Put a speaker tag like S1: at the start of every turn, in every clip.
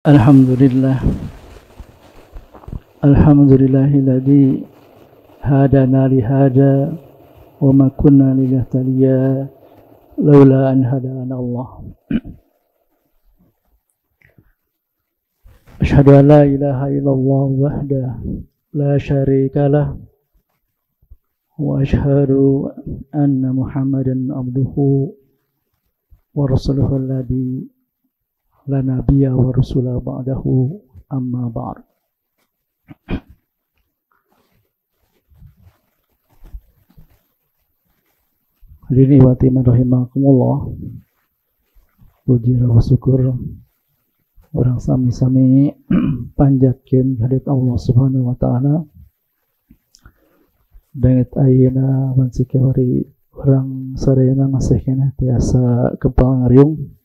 S1: Alhamdulillah, alhamdulillahilladzi hadana li hada wa ma kunna linahtadiya laula an hadana Allah. Asyhadu an la ilaha illallah wahdahu la syarika lah wa asyhadu anna Muhammadan abduhu wa rasuluhu alladzi la nabiyya wa rasula ba'dahu, amma ba'd. Hadirin wa timan rahimakumullah. Puji wa syukur orang sami-sami panjatkeun hadirat Allah Subhanahu wa taala. Danget ayeuna wansiki wari urang sadayana masih keneh tiasa kempal ngariung.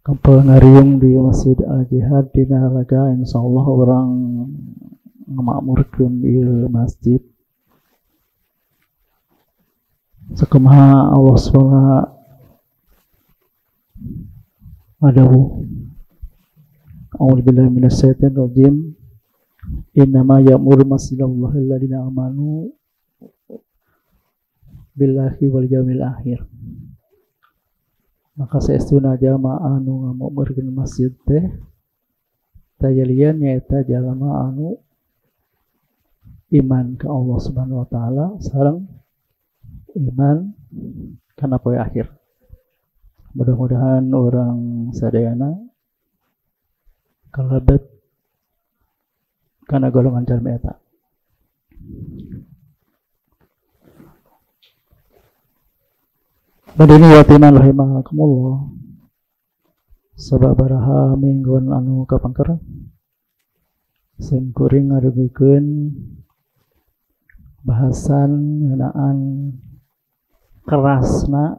S1: Kempal ngariung di Masjid Al-Jihad dina laga insyaallah orang ngamakmurkeun ieu masjid. Sakumaha Allah Subhanahu wa A'udzu billahi minasyaitonir rajim. Innama ya'muru masjidallahi alladziina amanu billahi wal yaumil akhir. Maka saestuna jalma anu ngamakmurkeun masjid teh tajalian nyaeta jalma anu iman ka Allah Subhanahu wa taala sareng iman kana poe akhir. Mudah-mudahan orang sadayana kalebet kana golongan jalma eta. Badini watiman rahimakumullah. Sababaraha mingguan anu kapangker sim kuring ngadugikeun bahasan ngeunaan kerasna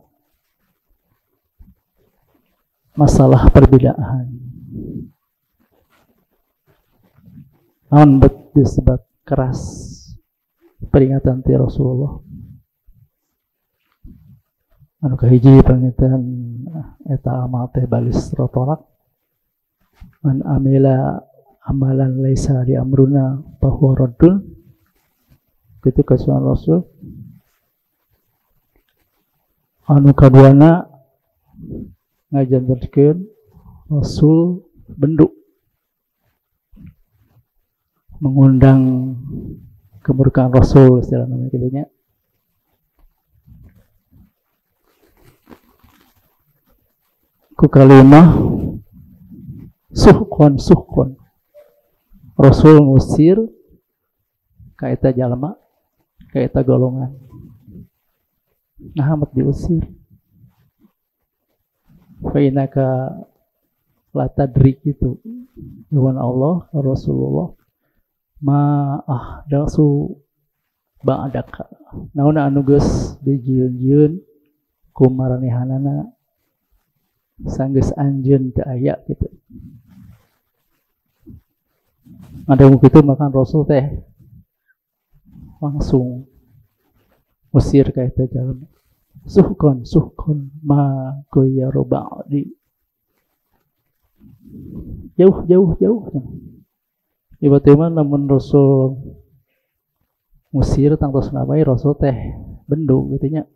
S1: masalah perbedaan. Naon bet disebut keras peringatan ti Rasulullah. Anu kahiji pangitan eta amal teh balis rotolak. Man amila amalan laisa di amruna fahuwa raddun. Kitu kasunan Rasul. Anu kaduana ngajanterkeun Rasul bendu mengundang kemurkaan Rasul istilah namanya kitu nya. Ku kalimah suhkon suhkon Rasul ngusir ka eta jalma ka eta golongan. Nah amat diusir. Fa innaka la tadri gitu. Nuhun Allah Rasulullah ma ahdatsu ba'daka. Naon anu geus dijieun-jieun ku maranehanana sanggeus anjeun teu aya gitu. Ada kitu makan Rasul teh langsung usir ka eta jalma. Suhkon suhkon ma ghayyaru ba'di. Jauh jauh jauh. Tiba-tiba lamun Rasul ngusir tangtos namai Rasul teh bendu gitu nya.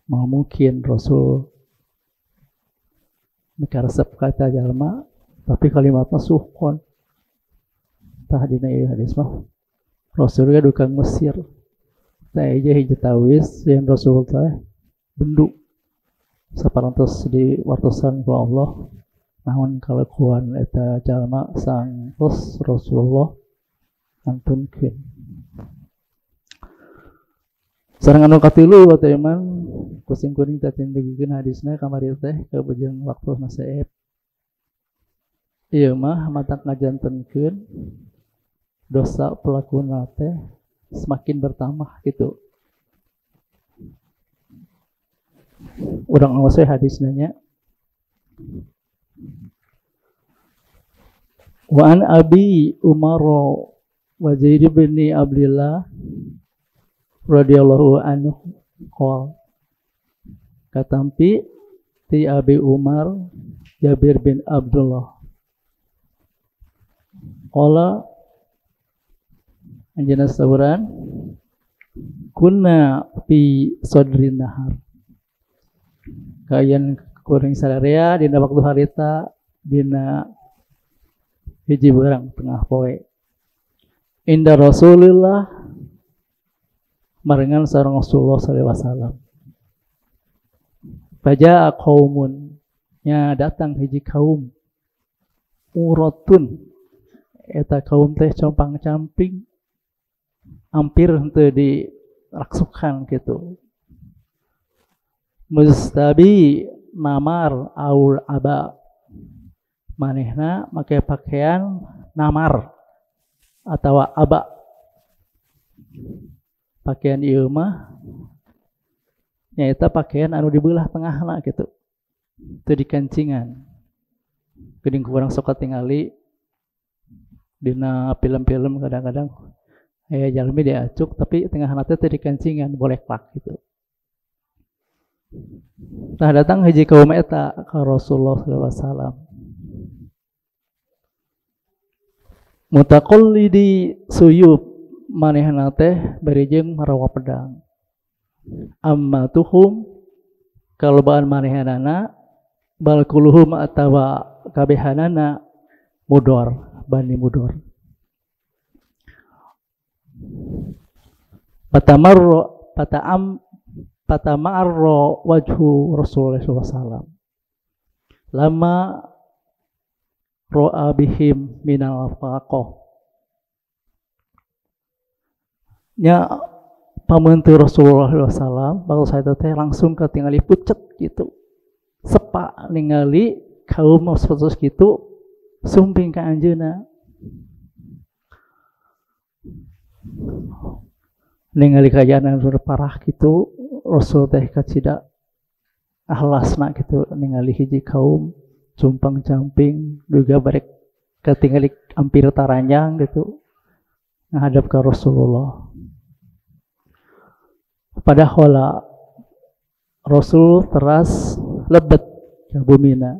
S1: Mau mungkin Rasul mikaresep ka eta jalma tapi kalimatna suhkon. Tah dina ieu hadis mah Rasul ge duka ngusir. Tah ieu hiji tawis yang Rasul teh bendu saparantos di wartosan ku Allah naon kalakuan eta jalma sangtos Rasulullah antunkeun. Sareng anu katilu wa iman kusing kuring teh tindugikeun hadisna kamari teh kabujeng waktuna seep. Ieu mah matak ngajantenkeun dosa pelakuna teh semakin bertambah gitu. Urang awas we hadisna nya. Wa an Abi Umar wa Zaid bin Abdillah radhiyallahu anhu qol katampi ti Abi Umar Jabir bin Abdullah. Qala anjeunna sauran kunna fi sadrin nahar. Kayan kuring sararea dina waktu harita dina hiji berang tengah poe. Inda Rasulillah marengan sareng Rasulullah sallallahu alaihi wasallam. Faja'a qaumun, nya datang hiji kaum uratun, eta kaum teh compang-camping hampir henteu diraksukan gitu. Mustabi namar aul aba, manehna make pakaian namar atawa aba. Pakaian ieu mah nyaeta pakaian anu dibelah tengahna gitu, teu dikancingan. Geuning ku urang sok katingali dina film-film kadang-kadang aya jalmi diacuk tapi tengahna teh teu dikancingan, boleh plak gitu. Nah datang hiji kaum eta ka Rasulullah sallallahu alaihi wasallam. Mutaqallidi suyub, manehna teh bari jeung marawa pedang. Amma tuhum kalobaan manehanana bal kuluhum atawa kabehanana mudor, bani mudor. Patamarro pataam patamarro wajhu Rasulullah sallallahu alaihi wasallam. Lama ro'a bihim minal faqah. Nya pamantu Rasulullah sallallahu alaihi wasallam bakal saya teh langsung ketingali pucet gitu. Sepak ningali kaum sapertos kitu sumping ka anjeunna. Ningali kaayaan anu parah gitu, Rasul teh kacida ahlasna gitu ningali hiji kaum cumpang-camping juga barek katingali hampir taranjang gitu menghadap ke Rasulullah. Padahal Rasul teras lebet ke bumina.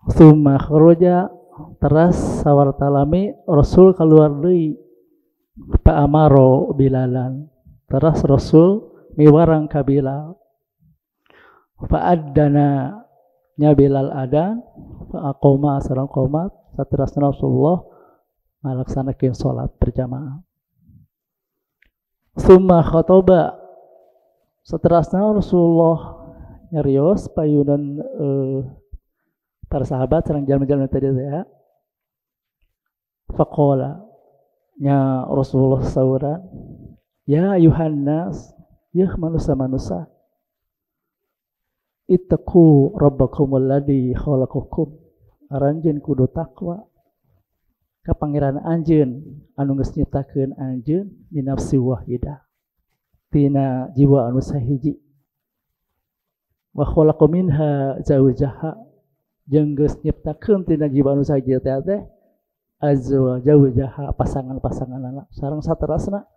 S1: Tsumma kharaja teras sawartalami Rasul keluar deui fa amaro Bilalan. Teras Rasul miwarang ka Bilal. Fa addana nya Bilal adan fa aqoma sareng qomat saterasna Rasulullah ngalaksanakeun salat berjamaah. Tsumma khatoba seterasna Rasulullah nyarios payunan para sahabat sareng jalma-jalma tadi teh. Faqala nya Rasulullah sauran, ya ayuhan nas, yeuh manusa-manusa, ittaqu rabbakumul ladzi khalaqakum, aranjeun kudu takwa ka pangeran anjeun anu geus nyiptakeun anjeun min nafsi wahidah, tina jiwa anu sahiji, wa khalaqa minha zawjaha, jeung geus nyiptakeun tina jiwa anu sahiji teh azwa zawjaha, pasangan-pasanganna sareng saterasna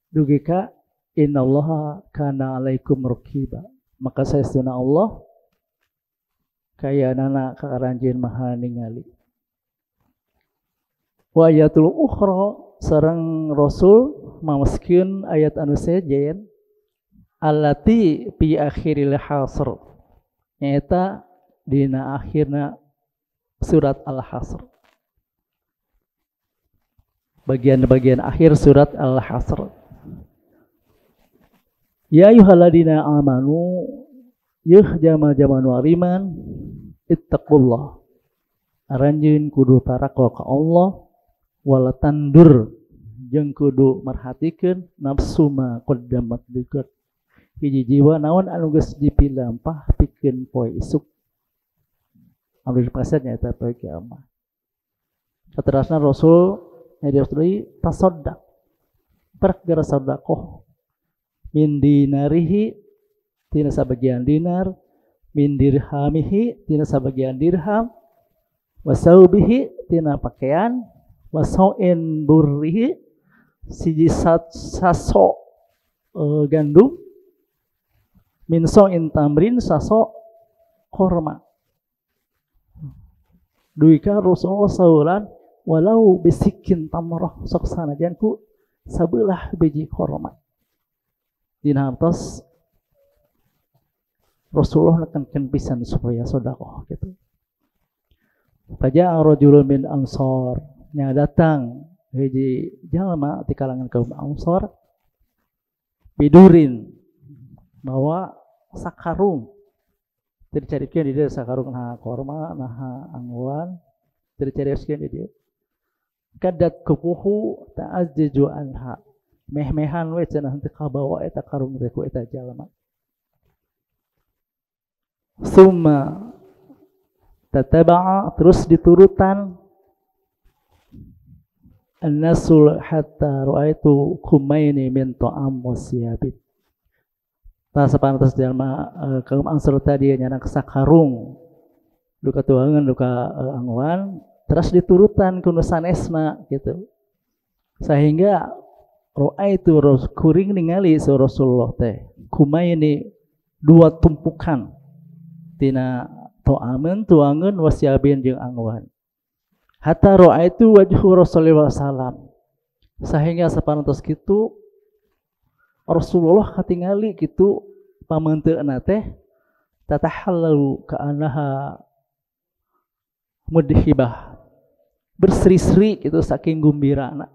S1: dugi ka innallaha kana alaikum raqiba, maka saestuna Allah kayanana ka aranjeun maha ningali. Wa ayatul ukhra sareng Rasul mamaskeun ayat anu sejen allati fi akhiril hasr, nyaeta dina akhirna surat Al-Hasr, bagian-bagian akhir surat Al-Hasr. Ya ayyuhalladzina amanu, yeuh jama-jama nu ariman, ittaqullah, aranjeun kudu tarakwa ka Allah, wala tandur jeung kudu merhatikeun nafsu ma qaddamat ligat, hiji jiwa naon anu geus dipilampah pikeun poe isuk, anu dipaset nyaeta poe kiamat. Saterasna Rasul nyarios deui tasaddaq, perkara sedekah min dinarihi tina sabagian dinar, min dirhamihi tina sabagian dirham, wasaubihi tina pakaian, wasauin burrihi siji saso gandum, min soin tamrin saso korma. Duwi ka Rasulullah saulan walau bisikin tamroh sok sanajan ku sabelah biji korma. Dina hartos Rasulullah nekankeun pisan supaya sedekah gitu. Faja'a rajulun min ansor, nya datang hiji jalma ti kalangan kaum Ansor bidurin bawa sakarung. Teu dicarikeun di dieu sakarung naha korma naha angguan teu dicarikeun di dieu. Kadat kupuhu ta'ajjaju anha, meh-mehan we cenah teu kabawa eta karung teh ku eta jalma. Summa tataba'a, terus diturutan an-nasul hatta ra'aitu kumaini min ta'am wasiyabit. Tah sapantes jalma kaum Ansor tadi nyanak sakarung duka tuangan duka angguan terus diturutan ku nu sanesna gitu. Sehingga ra'aitu kuring ningali Rasulullah teh kumaini dua tumpukan tina to'amen tuangan wasiabin jeung angguan. Hatta ra'aitu wajhu Rasulullah sallam, sehingga sapantos kitu Rasulullah katingali kitu pamenteuna teh tatahallalu ka'annaha mudhibah, berseri-seri gitu saking gumbirana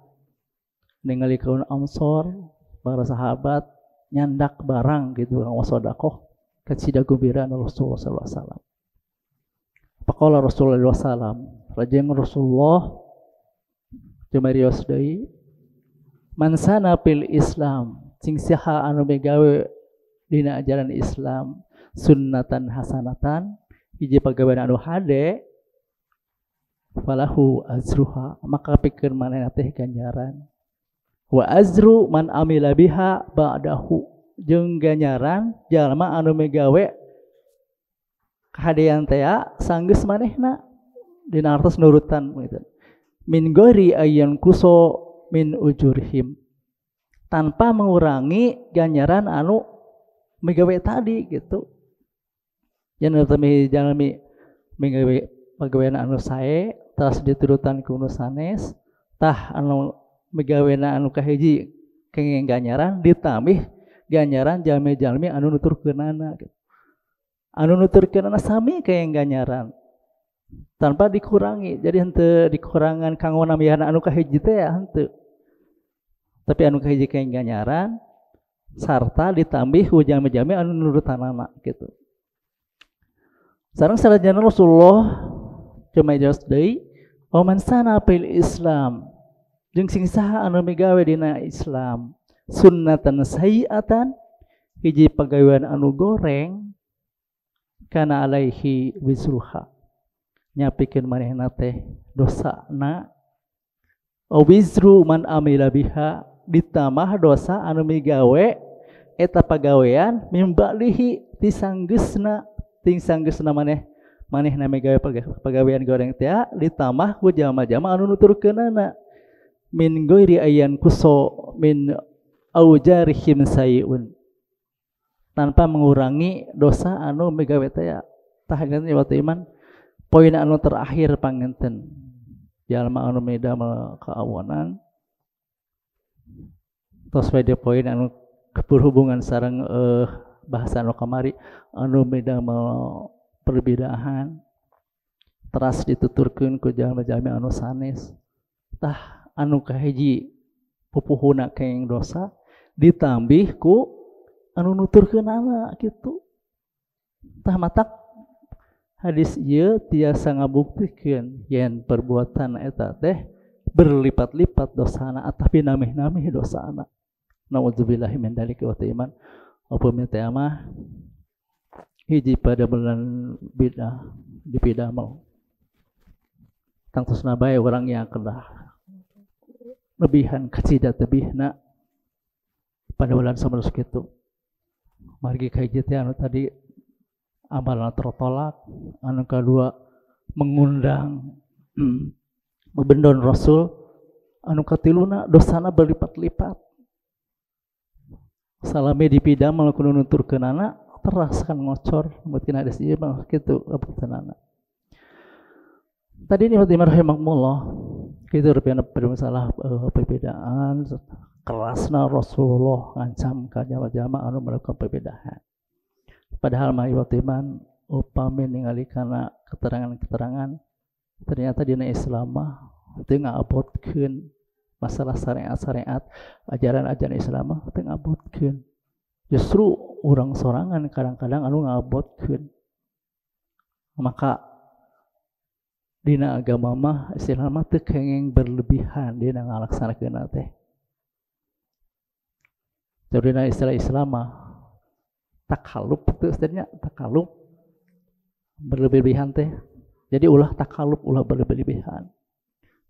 S1: ningali kaum Ansor para sahabat nyandak barang gitu sedekah kacida gumbirana Rasulullah sallallahu alaihi wasallam. Faqala Rasulullah sallallahu alaihi wasallam, rajeng Rasulullah cumarios deui, man sana fil Islam, sing saha anu megawe dina ajaran Islam sunnatan hasanatan, hiji pagawean anu hade, falahu azruha, maka pikeun manehna teh ganjaran. Wa azru man amila biha ba'dahu, jeung ganjaran jalma anu megawe kahadean teh sanggeus manehna dina artos nurutan gitu. Min ghairi ayyan kuso min ujurhim, tanpa mengurangi ganjaran anu megawe tadi gitu. Jangan temi jalmi megawe pagawean anu sae terus diturutan ku nu sanes, tah anu megawena anu kahiji kenging ganjaran ditambih ganjaran jalmi-jalmi anu nuturkeunana gitu. Anu nuturkeunana sami kenging ganjaran tanpa dikurangi. Jadi henteu dikurangan kanggo nambihan anu kahiji teh ya henteu. Tapi anu kahiji kenging ganjaran sarta ditambih ku jalmi-jalmi anu nurutanana gitu. Sareng sarajana Rasulullah cumaos deui, man sana fil Islam, jeung sing saha anu migawe dina Islam sunnatan sayyi'atan, hiji pagawean anu goreng, kana alaihi wizruha, nyapikeun manehna teh dosana, wizru man amila biha, ditambah dosa anu migawe eta pagawean mimbalihi ti sanggeusna, ting sanggeusna maneh manehna migawe pagawean goreng teh ditambah ku jalma-jalma anu nuturkeunana min ghairi ayyan kuso min aujarihim sayun, tanpa mengurangi dosa anu migawe teh. Tah waktu iman poin anu terakhir panginten jalma anu midamel kaawonan tos we poin anu berhubungan sareng bahasa anu kamari anu midamel perbedaan teras dituturkeun ku jalma-jalmi anu sanes. Tah anu kahiji pupuhuna kenging dosa ditambih ku anu nuturkeunana kitu. Tah matak hadis ieu tiasa ngabuktikeun yen perbuatan eta teh berlipat-lipat dosana atapi namih-namih dosana. Nauzubillahi min dzalik wa iman. Upami teh mah hiji pada bulan bidah dipidamel. Tangtosna bae urang yang kedah lebihan kacida tebihna pada bulan samalus kitu. Margi kahiji teh anu tadi amalan tertolak, anu kedua mengundang bebendon Rasul, anu katiluna dosana berlipat-lipat. Salami dipidamel kudu nuturkeunana teras kan ngocor mungkin ada sih mah kitu apuntenana. Tadi ini Fatimah rahimakumullah kita rupanya bermasalah perbedaan kerasna Rasulullah ngancam ka jamaah anu melakukan perbedaan. Padahal mah iwatiman upami ningali kana keterangan-keterangan ternyata dina Islam mah teu ngabotkeun masalah syariat-syariat ajaran-ajaran Islam mah teu ngabotkeun. Justru urang sorangan kadang-kadang anu ngabotkeun. Maka dina agama mah istilah mah teu kenging berlebihan dina ngalaksanakeun teh. Dina istilah Islam mah takalub teu istilahnya takalub berlebihan teh. Jadi ulah takalub ulah berlebihan.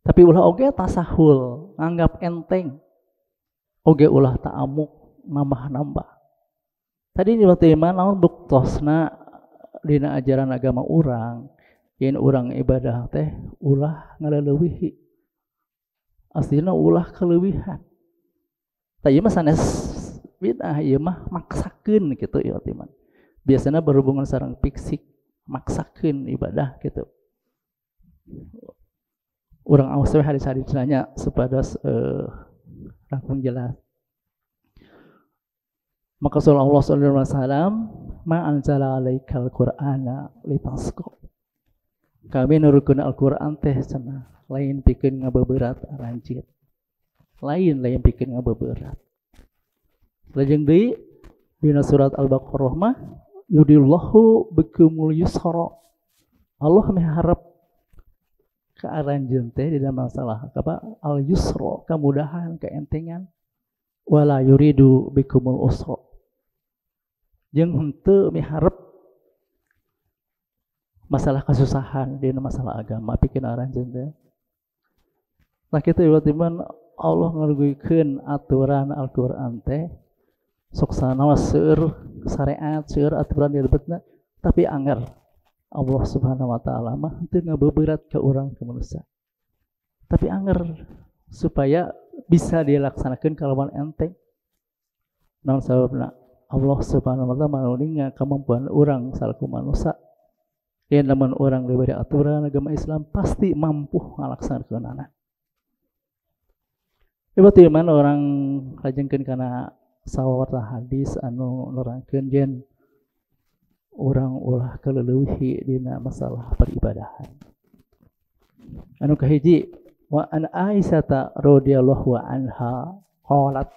S1: Tapi ulah oge tasahul, nganggap enteng. Oge ulah ta'amuk, nambah-nambah. Tadi di waktu iman naon buktosna dina ajaran agama urang, yen urang ibadah teh ulah ngaleuwihi. Aslina ulah keleuwihan. Tah ieu mah sanes bid'ah, ieu mah maksakeun kitu ieu iman. Biasana berhubungan sareng fisik, maksakeun ibadah gitu. Urang awas we hadis-hadis nanya supados langkung jelas. Maka sallallahu alaihi wasallam ma anzala alaikal qur'ana litasqa. Kami nurunkeun Al-Qur'an teh cenah lain pikeun ngabeberat aranjeun. Lain pikeun ngabeberat. Lajeng deui dina surat Al-Baqarah mah yudillahu bikumul yusra. Allah miharep ka aranjeun teh di dalam masalah apa al yusra, kemudahan, keentengan. Wala yuridu bikumul usra. Jeung henteu miharep masalah kesusahan dina masalah agama pikeun aranjeun teh. Nah kitu ieu Allah ngarugikeun aturan Al-Qur'an teh sok sanaos seueur syariat, seueur aturan di lebetna, tapi anger Allah Subhanahu wa taala mah henteu ngabeberat ka urang ka manusia. Tapi anger supaya bisa dilaksanakeun kalawan enteng. Naon sababna? Allah Subhanahu wa taala manuninga kemampuan urang salaku manusia. Yen lamun urang diberi aturan agama Islam pasti mampu ngalaksanakeunana. Ieu teh mana orang lajengkeun kana sawarta hadis anu nerangkeun yen urang ulah kaleuwihi dina masalah peribadahan. Anu kahiji wa an Aisyah radhiyallahu anha qalat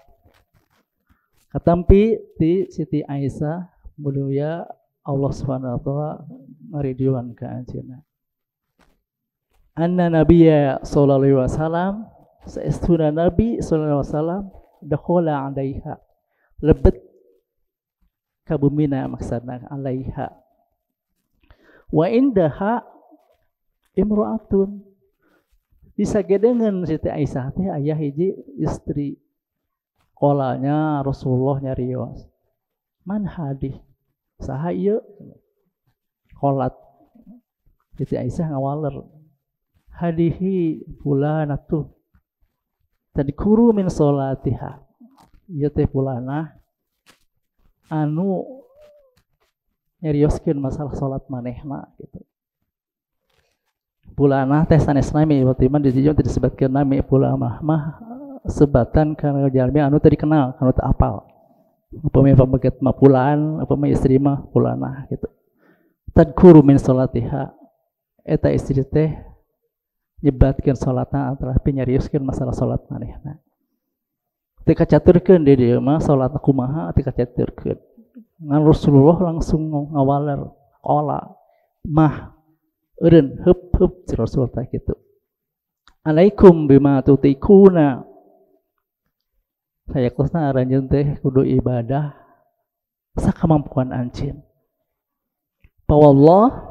S1: katampi ti Siti Aisyah mulia Allah Subhanahu wa taala ngaridiwan ka anjeunna. Anna nabiyya sallallahu alaihi wasallam saestuna nabi sallallahu alaihi wasallam dakhala alaiha lebet kabumina maksudna alaiha wa indaha imra'atun disagedengeun Siti Aisyah teh aya hiji istri kolanya Rasulullah nyarios man hadih saha ieu kolat Siti Aisyah ngawaler hadihi fulanatu tadkuru min sholatiha ieu teh fulanah anu nyarioskeun masalah salat manehna gitu. Fulanah teh sanes nami berarti mah di dieu teh disebutkeun nami fulanah mah sebatan kana jalmi anu teu dikenal, anu teu apal. Upami pameget mah fulan, upami istri mah fulanah gitu. Tadkuru min sholatiha eta istri teh nyebatkeun salatna antara nyarioskeun masalah salat manehna. Teu kacaturkeun di dieu mah salatna kumaha teu kacaturkeun. Ngan Rasulullah langsung ngawaler qala mah eureun heup heup si Rasul teh kitu. Alaikum bima tutikuna. Sayaktosna aranjeun teh kudu ibadah sakamampuan anjeun. Fa wallah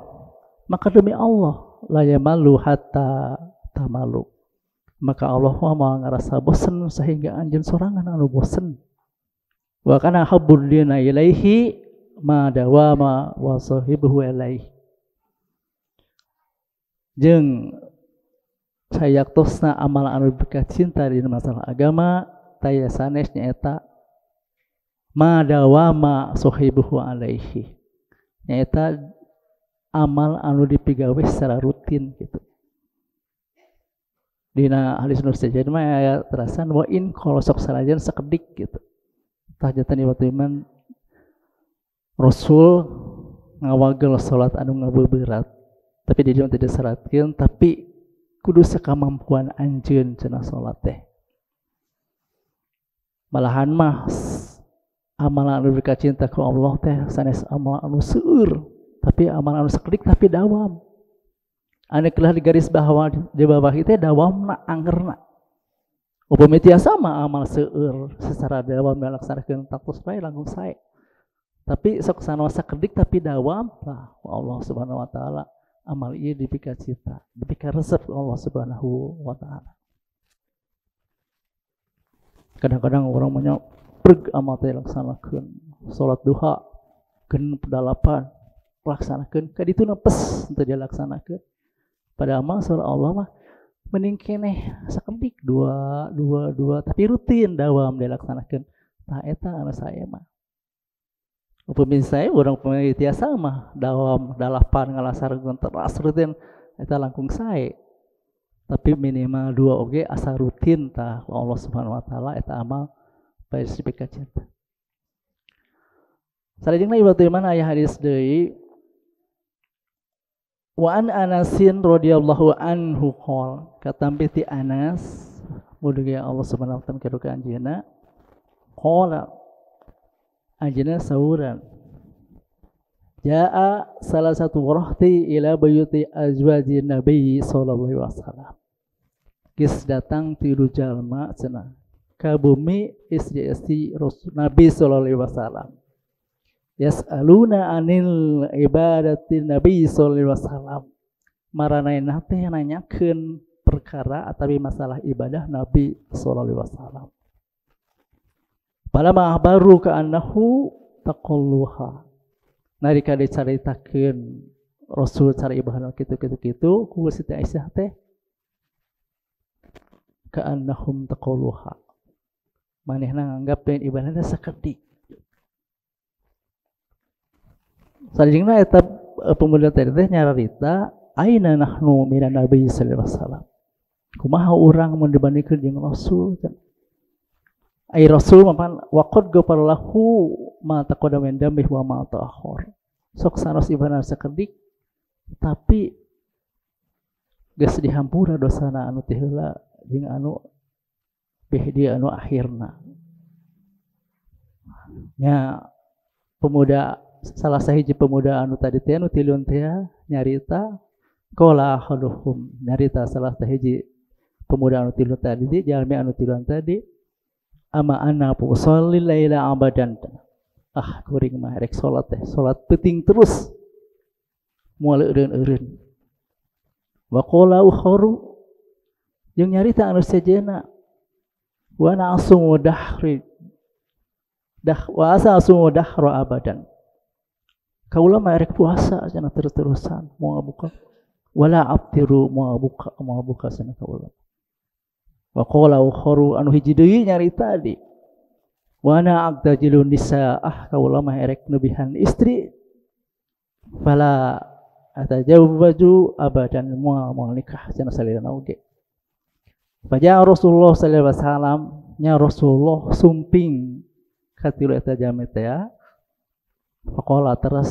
S1: maka demi Allah la yamalu hatta tamalu. Maka Allah mah ngarasa bosen sehingga anjeun sorangan anu bosen. Wa kana habbud dina ilaihi ma dawama wa sahibuhu ilaihi. Jeung sayaktosna amal anu cinta dina masalah agama taya sanes nyaeta ma dawama sahibuhu alaihi. Nyaeta amal anu dipigawe secara rutin gitu. Dina hadis nu sejen mah aya terasan wa in kalau sok sanajan sakedik gitu. Tah janten ieu iman Rasul ngawagel salat anu ngabeberat tapi di dieu teu diseratkeun tapi kudu sakamampuan anjeun cenah salat teh. Malahan mah amalan anu dikacinta ku Allah teh sanes amalan anu seueur tapi amalan anu sakedik tapi dawam. Anu kelah di garis bawah di bawah itu dawamna anggerna. Upami tiasa mah amal seueur secara dawam dilaksanakeun taktos bae langkung sae. Tapi sok sanaos sakedik tapi dawam lah Allah Subhanahu wa taala amal ieu dipika cinta, dipika resep Allah Subhanahu wa taala. Kadang-kadang orang banyak preg amal teh laksanakeun salat duha genep dalapan laksanakeun ka ditu nepes teu dilaksanakeun. Pada amal surah Allah mah mending keneh sakedik 2 2 2 tapi rutin dawam dilaksanakeun. Tah eta anu sae mah. Upami sae urang pami tiasa mah dawam dalapan ngalasarkeun teras rutin eta langkung sae. Tapi minimal 2 oge asa rutin tah Allah Subhanahu wa taala eta amal bae dipika cinta. Salajengna ieu mana aya hadis deui wa an Anasin radhiyallahu anhu qol katampi ti Anas mugi Allah Subhanahu wa taala ka anjeunna qala anjeunna sauran jaa salah satu rahti ila buyuti azwaji Nabi sallallahu alaihi wasallam geus datang tilu jalma cenah ka bumi istri-istri Nabi sallallahu alaihi wasallam yas'aluna anil ibadati Nabi sallallahu alaihi wasallam maranaina teh nanyakeun perkara atawi masalah ibadah Nabi sallallahu alaihi wasallam. Palama baru ka annahu taqalluha nalika dicaritakeun Rasul cara ibadah kitu-kitu kitu ku Siti Aisyah teh ka annahum taqalluha manehna nganggap deun ibadahna sakedik. Salajengna eta pemuda tadi teh nyararita aina nahnu minan nabi sallallahu alaihi wasallam. Kumaha urang mun dibandingkeun jeung Rasul? Ai Rasul mah waqad ghafarallahu ma taqaddama min dambihi wa ma ta'akhkhar. Sok sanos ibadah sakedik tapi geus dihampura dosana anu ti heula jeung anu beh dia anu akhirna. Nya pemuda salah sahiji pemuda anu tadi teh anu tilun teh nyarita qala ahaduhum nyarita salah sahiji pemuda anu tilun tadi jalmi anu tilun tadi ama ana usolli laila abadan ah kuring mah rek salat teh salat peuting terus moal eureun-eureun wa qala ukharu jeung nyarita anu sejenna wa ana asumu dahri dah wa asa asumu dahra abadan kaula mah rek puasa cenah terus-terusan moal buka wala abtiru moal buka cenah kaula wa qala ukharu anu hiji deui nyarita di wa ana aqtajilun nisa ah kaula mah erek nebihan istri fala atajawwaju abadan moal nikah cenah salilana oge. Faja Rasulullah sallallahu alaihi wasallam nya Rasulullah sumping ka tilu eta jalmi teh faqala teras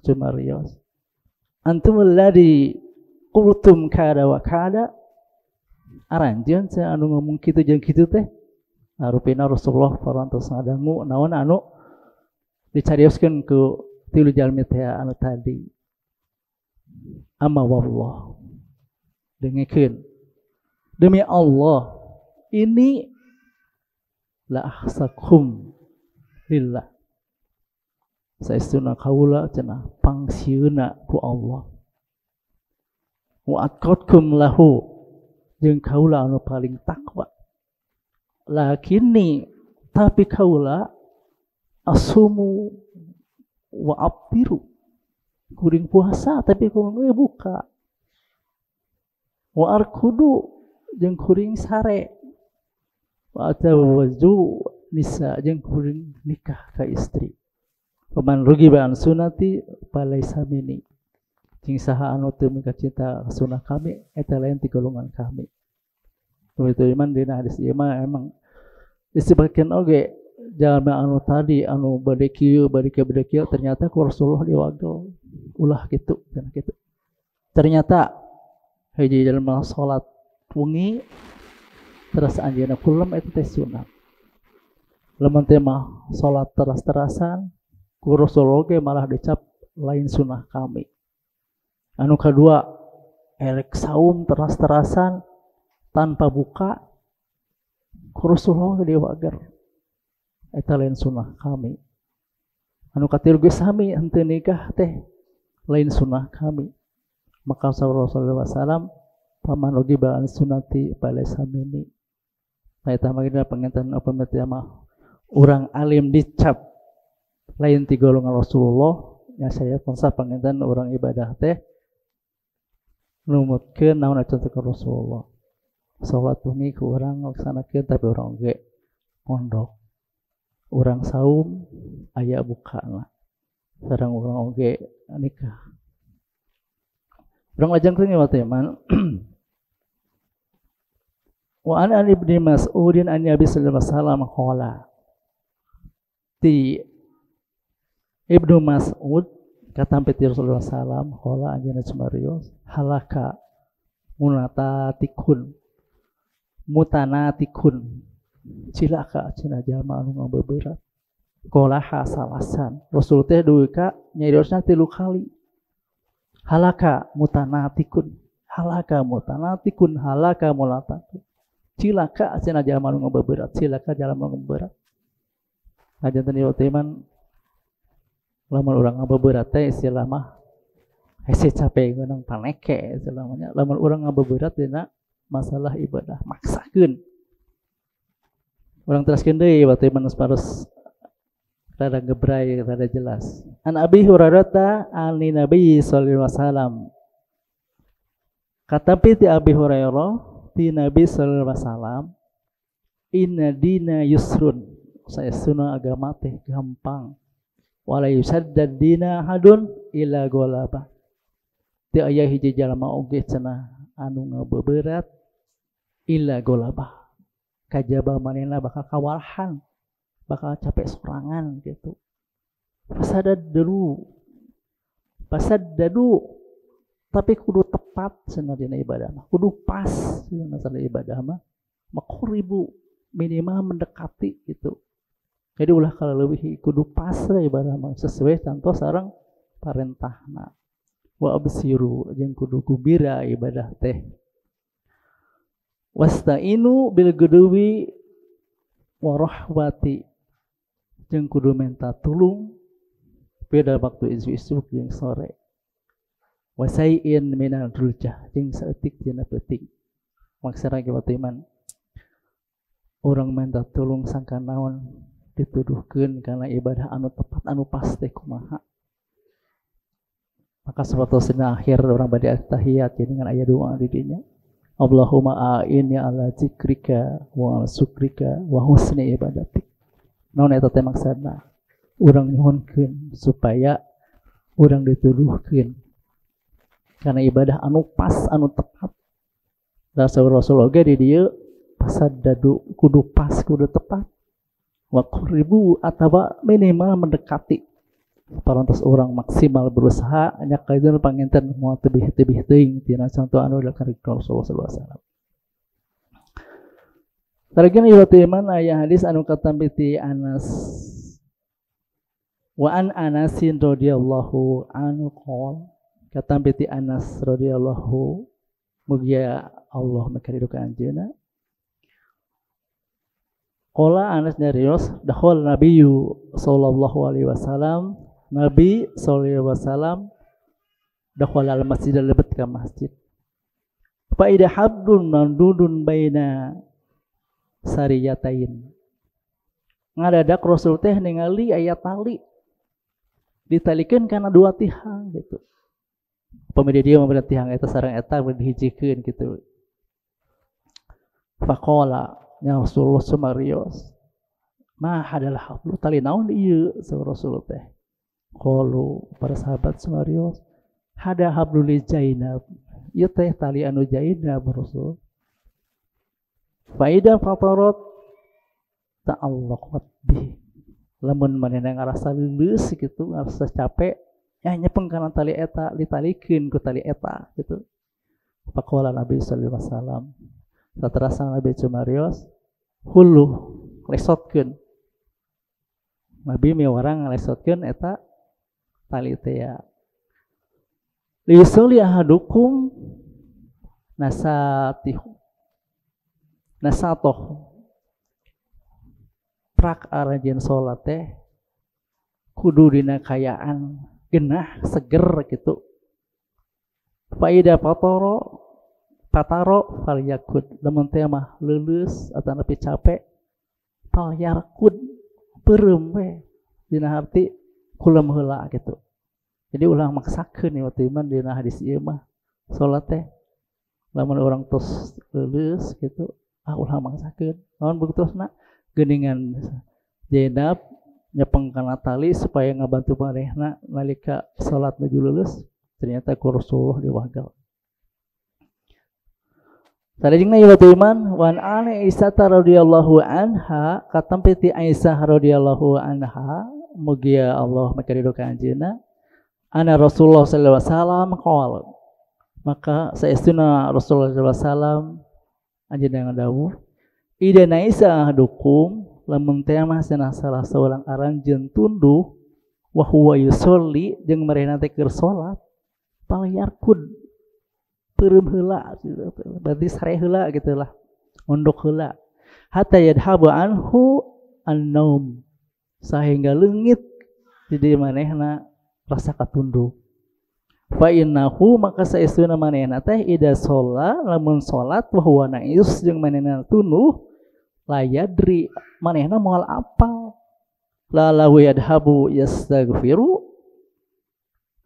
S1: cumarios antumul ladzi qultum kada wa kada aranjeun cenah anu ngomong kitu jeung kitu teh rupina Rasulullah parantos ngadangu naon anu dicarioskeun ku tilu jalmi teh anu tadi amma wallah dengekeun demi Allah ini la ahsakum lillah saestuna kaula cenah pangsieuna ku Allah wa atqatkum lahu jeung kaula anu paling takwa lakini tapi kaula asumu wa abtiru kuring puasa tapi kuring buka wa arkudu jeung kuring sare wa atawazzu nisa jeung kuring nikah ka istri paman rugi ba'an sunati palaisa minni jeung saha anu teu mikacinta sunah kami eta lain ti golongan kami. Itu iman dina hadis ieu mah emang disebutkeun oge jalma anu tadi anu bade kieu bade kieu bade kieu ternyata ku Rasulullah diwagel ulah kitu cenah kitu. Ternyata hiji jalma salat wengi terus anjeunna kulem eta teh sunat. Lamun teh mah salat teras-terasan ku Rasulullah ge malah dicap lain sunah kami. Anu kadua erek saum teras-terasan tanpa buka ku Rasulullah diwager eta lain sunah kami. Anu katilu ge sami henteu nikah teh lain sunah kami. Maka sallallahu alaihi wasallam paman oge ba'an sunati palaisa minni. Nah eta mah dina panginten upami teh mah urang alim dicap lain ti golongan Rasulullah nya saya tongsa panginten urang ibadah teh numutkeun naon contoh Rasulullah. Salat wengi ku urang laksanakeun tapi urang oge pondok. Urang saum aya bukana. Sareng urang oge nikah. Urang lajengkeun ieu teh man. Wa an Ibni Mas'udin an Nabi sallallahu alaihi wasallam qala. Ti Ibnu Mas'ud katampi ti Rasulullah sallam qala anjeunna sumarios halaka munatatikun mutanatikun cilaka cenah jalma anu ngabeberat qolaha salasan Rasul teh dugi ka nyariosna 3 kali halaka mutanatikun halaka mutanatikun halaka mutanatikun cilaka cenah jalma anu ngabeberat cilaka jalma anu ngabeberat. Janten ieu teh man lamun urang ngabeberat teh istilah mah hese capek ngeunang paneke istilah mah nya. Lamun urang ngabeberat dina masalah ibadah maksakeun. Urang teraskeun deui batu man harus rada gebray rada jelas. An Abi Hurairah an Nabi sallallahu alaihi wasallam. Katapi ti Abi Hurairah ti Nabi sallallahu alaihi wasallam inna dina yusrun. Saestuna agama teh gampang. Wala yusaddad dina hadun ila golaba. Teu aya hiji jalma oge cenah anu ngabeberat illa golaba. Kajaba manehna bakal kawalahan, bakal capek sorangan gitu. Pasadaddu. Pasadadu tapi kudu tepat cenah dina ibadah mah. Kudu pas dina masalah ibadah mah. Makuribu minimal mendekati gitu. Jadi ulah kalau lebih kudu pas ibadah mah sesuai contoh sareng parentahna. Wa absiru jeung kudu gubira ibadah teh. Wastainu bil guduwi wa rahwati jeung kudu minta tulung pada waktu isuk-isuk jeung sore. Wasaiin minal ruljah jeung saeutik dina peuting. Maksana ge iman urang minta tulung sangka naon dituduhkeun kana ibadah anu tepat anu pas teh kumaha. Maka sabatosna akhir urang bade at-tahiyat dengan aya doa di dinya. Allahumma a'inni ala zikrika wa syukrika wa husni ibadatik. Naon eta teh maksudna? Urang nyuhunkeun supaya urang dituduhkeun kana ibadah anu pas anu tepat. Rasul oge di dieu pasadadu kudu pas kudu tepat. Wa qaribu atawa minimal mendekati. Parantos orang maksimal berusaha nya kaidul panginten moal tebih-tebih teuing tina contoh anu dilakukan Rasulullah sallallahu alaihi wasallam. Sareng ieu teh iman aya hadis anu katampi ti Anas. Wa an Anasin radhiyallahu anhu qol katampi ti Anas radhiyallahu mugia Allah makaridu ka anjeunna. Qala Anas nyarios dakhal Nabiyyu sallallahu alaihi wasallam Nabi sallallahu alaihi wasallam dakhala al masjid lebet ka masjid. Fa ida hablun mamdudun baina sariyatain. Ngadadak Rasul teh ningali aya tali ditalikeun kana dua tihang gitu. Upami dia mah tihang eta sareng eta dihijikeun gitu. Faqala ya Rasulullah sumarios ma hadal hablu tali naon ieu saur Rasul teh. Qalu para sahabat sumarios hada hablul Zainab ieu teh tali anu Zainab Rasul. Faida fatarat ta'allaqat bi. Lamun manehna ngarasa leuleus kitu, ngarasa capek, ya nyepeng kana tali eta, ditalikeun ku tali eta gitu. Faqala Nabi sallallahu alaihi wasallam. Saterasa Nabi cumarios hulu lesotkeun. Nabi miwarang ngalesotkeun eta tali teh ya. Liyusolli ahadukum nasatihu nasatoh prak aranjeun salat teh kudu dina kayaan genah seger gitu. Faida patoro pataro falyakut, lamun teh mah leuleus atanapi capek falyarkud peureum we dina harti kulem heula gitu. Jadi ulah maksakeun ieu teh iman dina hadis ieu mah salat teh lamun urang tos leuleus gitu ah ulah maksakeun. Naon buktosna geuningan Zainab nyepeng kana tali supaya ngabantu manehna nalika salat nuju leuleus, ternyata ku Rasulullah diwagal. Salajengna ieu teh iman wan an Aisyah radhiyallahu anha katampi ti Aisyah radhiyallahu anha mugia Allah makarido ka anjeunna anna Rasulullah sallallahu alaihi wasallam qala, maka saestuna Rasulullah sallallahu alaihi wasallam anjeunna ngadawuh ida naisa ahadukum lamun teh mah cenah salah saurang aranjeun tunduh wa huwa yusolli jeung marehna teh keur salat palyarkud peureum heula, berarti sare heula gitulah, mondok heula hatta yadhabu anhu an-naum sehingga leungit di manehna rasa katunduh. Fa innahu maka saestuna manehna teh ida sholat lamun salat wa huwa nais jeung manehna tunduh layadri manehna moal apal lalahu yadhabu yastaghfiru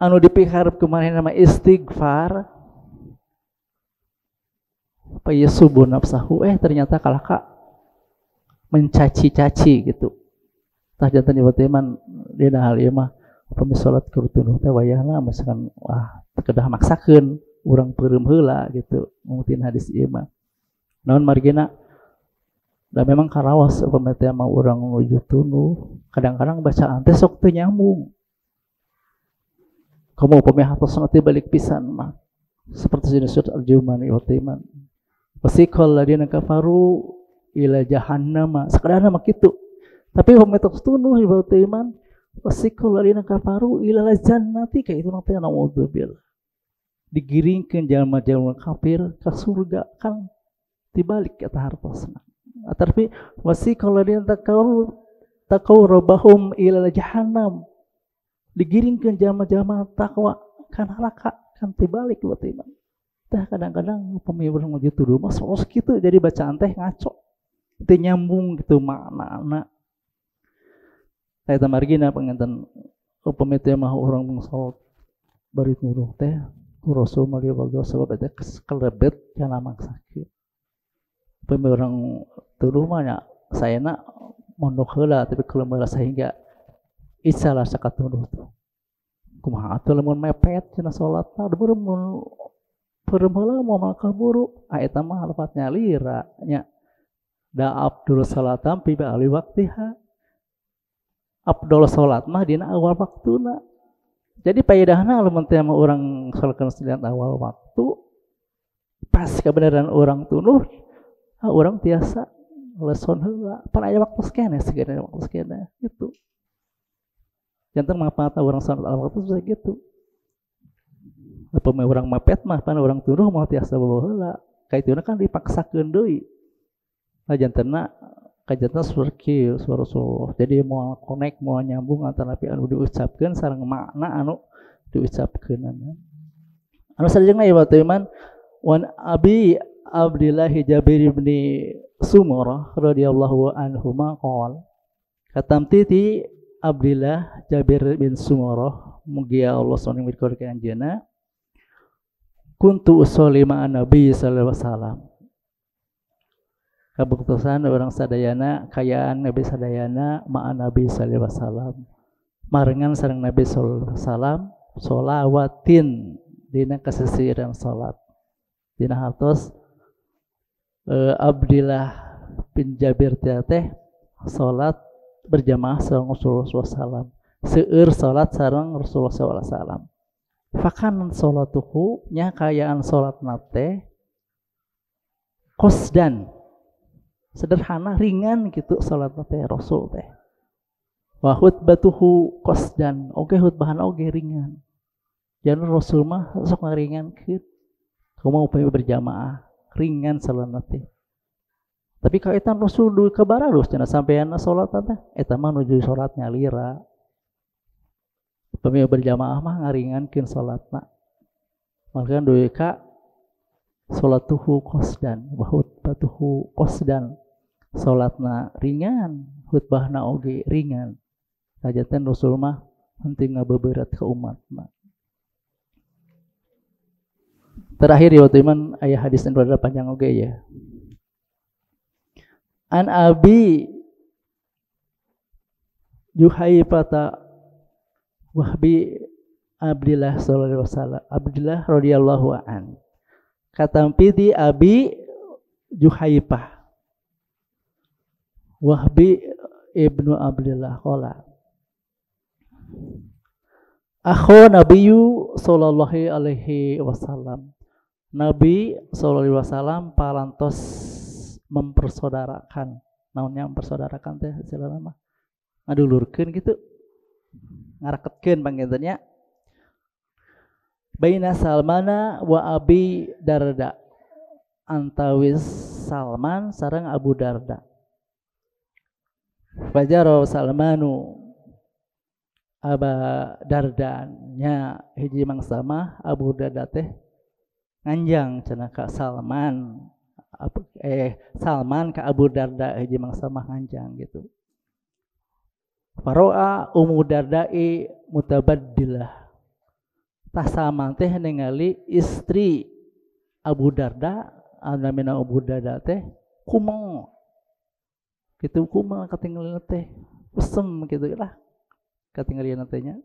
S1: anu dipiharep ku manehna mah istighfar pa yasubu nafsahu ternyata kalaka mencaci-caci gitu. Tah janten ieu teh man dina hal ieu mah upami salat keur tunduh teh wayahna misalkan wah kedah maksakeun urang peureum heula gitu mungkin hadis ieu mah. Naon margina da memang karaos upami teh mah urang nuju tunduh kadang-kadang bacaan teh sok teu nyambung. Komo upami hatosna teh balik pisan mah seperti dina surat Al-Jum'ah ieu teh man. Wasiqal ladina kafaru ila jahannama sakadarna mah kitu. Tapi upami tos tunduh ieu teh man wasiqal ladina kafaru ila jannati ka itu nanti naudzubillah. Digiringkeun jalma-jalma kafir ka surga kan dibalik eta hartosna. Tapi wasiqal ladina taqaw rabbahum ila jahannam. Digiringkeun jalma-jalma takwa ka neraka kan dibalik berarti mah. Tah kadang-kadang upami urang nuju tunduh mah sos kitu jadi bacaan teh ngaco. Teu nyambung gitu maknana. Eta margina panginten upami teh mah urang salat bari tunduh teh ku Rasul mah diwagal sabab eta kelebet kana maksakeun. Upami urang tunduh mah nya saena mondok heula tapi kulem heula sehingga isalah sakatunduh tuh. Kumaha atuh lamun mepet cenah salatna beureum mun peureum heula moal kaburu ah eta mah lepat nyalira nya. Da abdul salatam fi ba'li waqtiha. Abdul salat mah dina awal waktuna. Jadi paedahna lamun teh mah urang salatkeun dina awal waktu pas kebenaran urang tunduh ah urang tiasa leson heula pan aya waktu sakene segede waktu sakene gitu. Janten manfaatna urang salat awal waktu bisa gitu. Upami urang mepet mah pan urang tunduh moal tiasa bawa heula. Kaituna kan dipaksakeun deui. Nah jantenna kajatna surki Rasulullah. Jadi mau connect mau nyambung antara anu diucapkeun sareng makna anu diucapkeun. Anu salajengna ieu teh iman wan Abi Abdillah Jabir bin Sumurah radhiyallahu anhuma qol katamti ti Abdillah Jabir bin Sumurah mugia Allah soni mirkor ka anjeunna kuntu usolli ma'an Nabi sallallahu alaihi wasallam. Kabuktosan orang sadayana kayaan Nabi sadayana ma'an Nabi sallallahu alaihi wasallam marengan sareng Nabi sallallahu alaihi wasallam sholawatin dina kasesiran salat dina hartos Abdillah bin Jabir teh salat berjamaah sareng Rasulullah SAW. Seueur salat sareng Rasulullah SAW. Fakan salatuhu nya kayaan salatna teh qasdan, sederhana ringan gitu salatna teh Rasul teh. Wa khutbatuhu qasdan, oge khutbahan oge ringan. Jangan Rasul mah sok ngaringankeun. Kumaha upami berjamaah ringan salatna teh. Tapi kaitan Rasul dugi ka baralus cenah sampeanna salat teh eta mah nuju salat nyalira. Upami berjamaah mah ngaringankeun salatna. Maka dugi ka salatuhu qasdan wa khutbatuhu qasdan. Salatna ringan, khutbahna oge ringan. Sajatan Rasul mah henteu ngabeberat ka umatna. Terakhir ya waktu iman ayah hadis yang rada panjang oge ya. An Abi Juhaifata Wahbi Abdillah sallallahu alaihi wasallam, Abdillah radhiyallahu an. Katampi di Abi Juhaifah Wahbi ibnu Abdillah qala akhu Nabiyyu sallallahu alaihi wasallam. Nabi sallallahu alaihi wasallam parantos mempersaudarakan. Naonnya mempersaudarakan teh istilahna mah ngadulurkeun gitu, ngaraketkeun pangintennya. Baina Salmana wa Abi Darda, antawis Salman sareng Abu Darda. Fajaro Salmanu Aba Darda nya hiji mangsa mah Abu Darda teh nganjang cenah ka Salman, Salman ka Abu Darda hiji mangsa mah nganjang gitu. Faro'a Ummu Dardai mutabaddilah. Tah Salman teh ningali istri Abu Darda, namina Abu Darda teh kumel. Gitu kumel katingalina teh, usem gitu lah katingalina teh nya.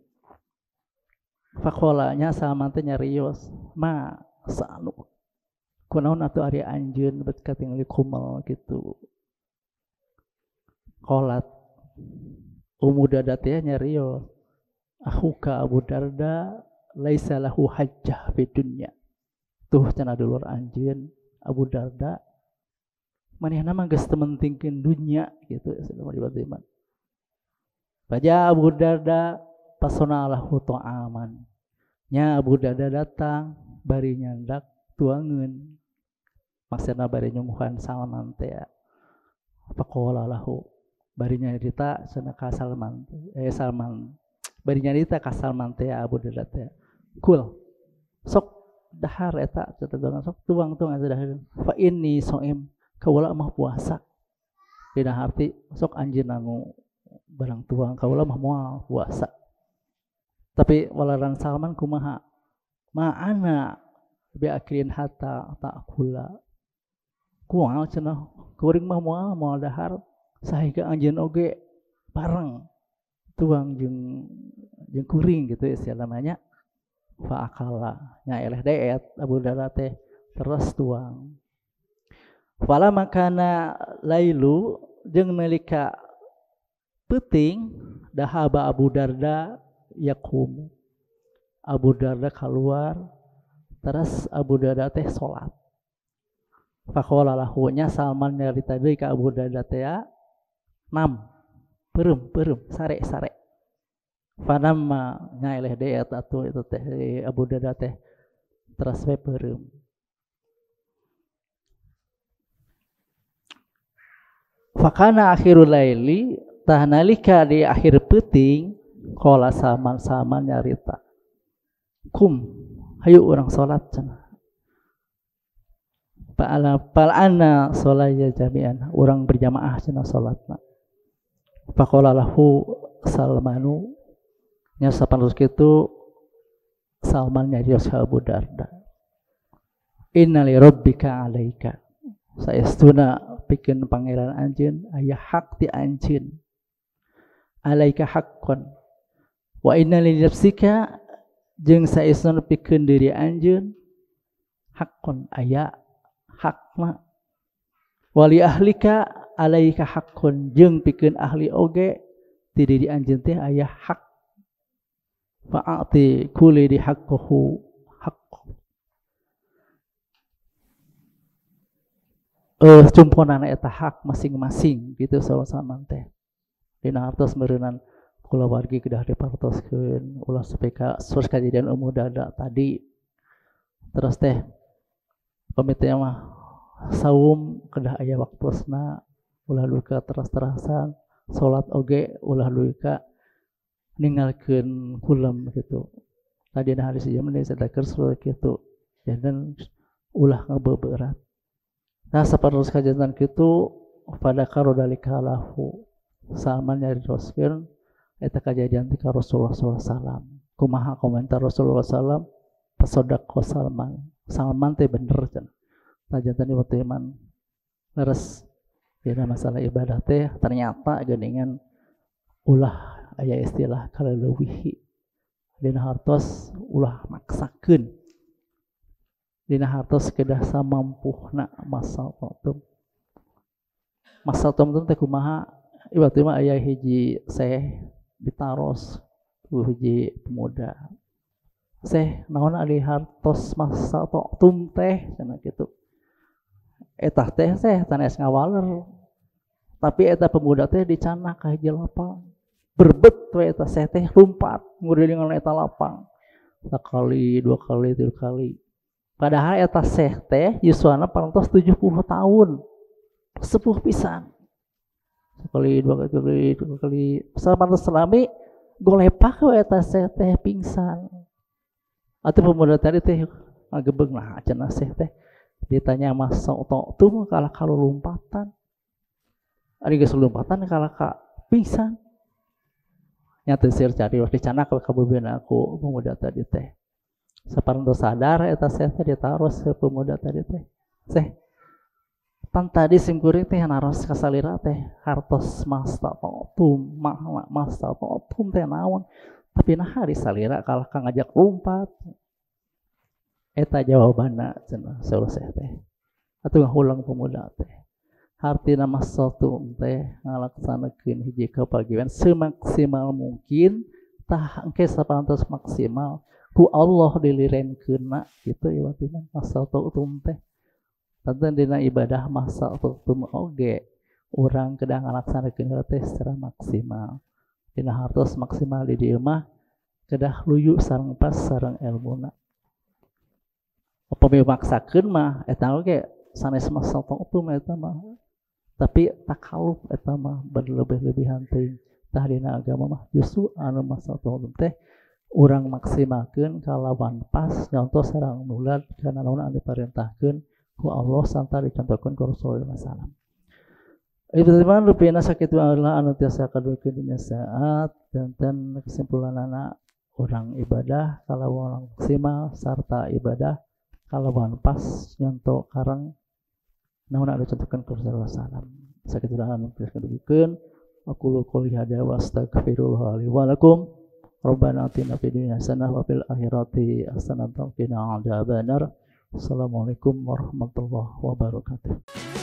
S1: Faqala nya Salman teh nyarios, ma sanu kunaon atuh ari anjeun bet katingali kumel gitu. Qolat Ummu Darda teh nyarios, akhuka Abu Darda laisa lahu hajjah fi dunya. Tuh cenah dulur anjeun Abu Darda manehna mah geus teu mentingkeun dunya gitu cenah. Baja Abu Darda pasona lahu ta'aman. Nya Abu Darda datang bari nyandak tuangeun. Maksudna bari nyungguhan Salman teh. Faqala lahu bari nyarita cenah ka Salman, Salman bari nyarita ka Salman teh Abu Darda teh. Kul sok dahar eta cenah sok tuang-tuang atuh dahar. Fa inni shaim, kaula mah puasa. Dina harti sok anjeun anu barang tuang kaula mah moal puasa. Tapi walaran Salman kumaha? Ma'ana bi akilin hatta ta'kula. Kumaha cenah kuring mah moal moal dahar sahingga anjeun oge bareng tuang jeung jeung kuring gitu istilah namanya. Fa akala nya eleh deet Abu Darda teh terus tuang. Fala makana lailu jeung nalika peuting dahaba Abu Darda yakum. Abu Darda keluar terus Abu Darda teh salat. Faqala lahu nya Salman nyarita deui ka Abu Darda teh nam peureum peureum sare sare. Fanamma nya eleh deet atuh itu teh Abu Darda teh terus we peureum. Fakana akhirul laili tah nalika di akhir peuting qala Salman, Salman nyarita kum hayu urang salat cenah. Fa'ala fal'ana sholaya jami'an, urang berjamaah cenah salatna. Faqala lahu Salmanu nya sapan kitu Salman nyarios ka Abu Darda, inna li rabbika alaika, saestuna pikeun pangeran anjeun aya hak ti anjeun, alaika haqqon wa inna li nafsika jeung saestuna pikeun diri anjeun haqqon aya hakna. Wali ahlika alaika haqqun jeung pikeun ahli oge ti diri anjeun teh aya hak. Fa'ati kulli di haqqahu haqq. Cumponana eta hak masing-masing gitu saur-saman teh. Dina hartos meureunan kulawargi kedah dipartoskeun ulah sampai ka sos kajadian umuh dada tadi. Terus teh pamit mah saum kedah aya waktosna ulah duka teras-terasan, salat oge ulah duka ninggalkeun kulem gitu. Tadi na hadis ieu mah disatakeun saperti kitu. Janten ulah ngabeberat. Nah sapertos kajantan kitu pada karodalika lahu Salman nyariroskeun eta kajadian ti ka Rasulullah sallallahu alaihi wasallam. Kumaha komentar Rasulullah sallallahu alaihi wasallam? Pasodaqo Salman. Salman teh bener cenah. Tah janten waktu iman leres dina masalah ibadah teh ternyata geuningan ulah aya istilah kaleuwihi. Dina hartos ulah maksakeun. Dina hartos kedah samampuhna masa tum. Masa tum teh kumaha? Ieu mah aya hiji seh ditaros ku hiji pemuda. Seh naon ari hartos masa tum teh cenah kitu. Eta teh seh sanes ngawaler. Tapi eta pemuda teh dicanak ka hiji lapang. Berbet we eta seh teh lumpat ngurilingan eta lapang. Sakali, dua kali, tiga kali. Padahal eta seh teh yuswana parantos 70 tahun. Sepuh pisan. Sekali, dua kali, tiga kali. Sapantos selami golepak we eta seh teh pingsan. Atau pemuda tadi teh ngagebeng lah cenah seh teh. Ditanya masa tum kalah kalau lompatan. Ari geus lompatan kalah ka pingsan. Nya teu seur cari dicanak ka kabubeuna ku pemuda tadi teh. Saparantos sadar eta seh teh ditaros ke pemuda tadi teh. Seh pan tadi simkuring teh naros ka salira teh hartos masta tum mah masta tum teh naon. Tapi nah hari salira kalah ka ngajak lompat. Eta jawabanna cenah saur seh teh. Atuh ngahulang pemuda teh. Hartina masatum teh ngalaksanakeun hiji kapagian semaksimal mungkin tah engke sapantos maksimal ku Allah dilirenkeunna kitu ieu teh masatum teh. Tanten dina ibadah masatum oge urang kedah ngalaksanakeun teh secara maksimal. Dina hartos maksimal di dieu mah kedah luyu sareng pas sareng elmuna. Upami maksakeun mah eta oge sanes masatum eta mah. Tapi takaluf eta mah berlebih-lebihan teuing. Tah dina agama mah justru anu masatum teh urang maksimalkeun kalawan pas nyontoh sareng nulad kana naon anu diparentahkeun ku Allah sarta dicontohkeun ku Rasulullah sallallahu alaihi wasallam. Ieu teman rupina sakitu adalah anu tiasa kadukeun dina saat janten kesimpulanana urang ibadah kalawan maksimal sarta ibadah kalawan pas nyontoh karang naon anu dicontohkeun ku Rasulullah sallallahu alaihi wasallam. Sakitu anu tiasa kadukeun. Aqulu qouli hadza wa astaghfirullah li wa lakum. Rabbana atina fid dunya hasanah wa fil akhirati hasanah wa qina adzabannar. Assalamualaikum warahmatullahi wabarakatuh.